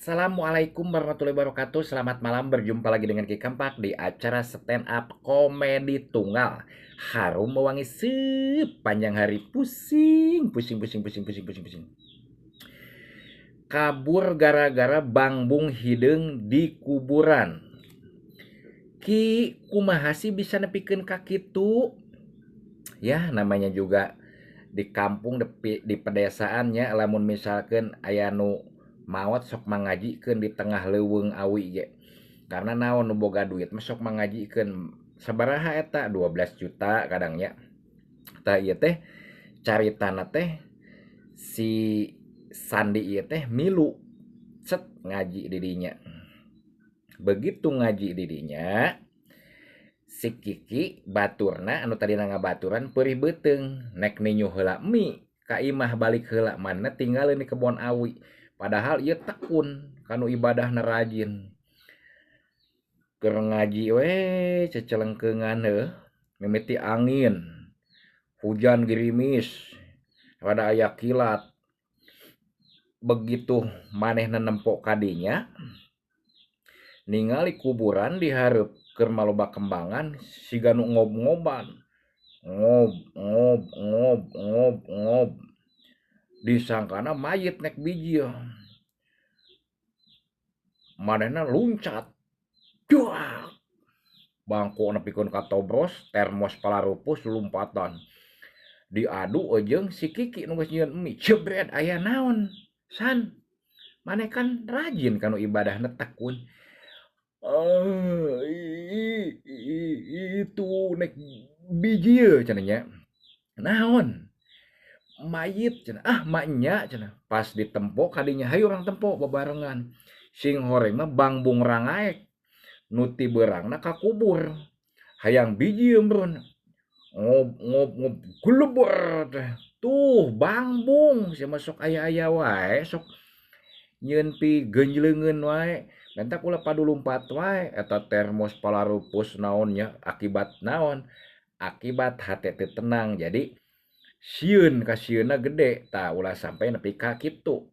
Assalamualaikum warahmatullahi wabarakatuh. Selamat malam, berjumpa lagi dengan Ki Kampak di acara stand up komedi tunggal. Harum mewangi sepanjang hari. Pusing, pusing, pusing, pusing, pusing, pusing, pusing. Kabur gara-gara bangbung hideung di kuburan. Ki, kumaha sih bisa nepikeun ka kitu? Ya, namanya juga di kampung, di pedesaannya, lamun misalkan aya nu maot sok mangajikeun di tengah leuweung awi ge. Karena naon, nu boga duit mah sok mangajikeun sabaraha eta, 12 juta kadangnya. Tah, ieu teh caritana teh si Sandi ieu teh milu cet ngaji di dinya. Begitu ngaji di dinya, si Kiki baturna anu tadina ngabaturan peurih beuteung, nek ninyuh heula mie ka imah, balik heula, manehna tinggalin di kebon awi. Padahal ieu tekun kanu ibadahna, rajin. Keur ngaji we cecelengkeungan heuh, mimiti angin, hujan gerimis, rada aya kilat. Begitu manehna nempo ka dinya, ningali kuburan di hareup keur maloba kembangan siga nu ngob-ngoban. Ngob ngob ngob ngob ngob. Disangkana mayit nek bijil. Manehna luncat. Duak. Bangku nepikeun ka tobros, termos palarupus lumpatan. Diadu jeung si Kiki nu geus nyieun mie, jebret, "Aya naon, San? Maneh kan rajin kanu ibadahna, tekun." "Ah, itu nek bijil," cenah nya. "Naon?" "Mayit," cenah. "Ah, maenya," cenah. Pas ditempo kadinya, hayu urang tempo babarengan. Sing horeng mah bangbung rangaek nu ti beurangna kakubur. Hayang bijil meureun. Ngob ngob ngob, geleber teh. "Tuh, bangbung sia mah, sok aya-aya wae, sok nyieun pigeunjleungeun wae. Matak ulah padulumpat wae eta termos palarupus naon nya." Akibat naon? Akibat hate teu tenang, jadi sieun, kasieunna gede. Tah, ulah sampai nepi ka kitu.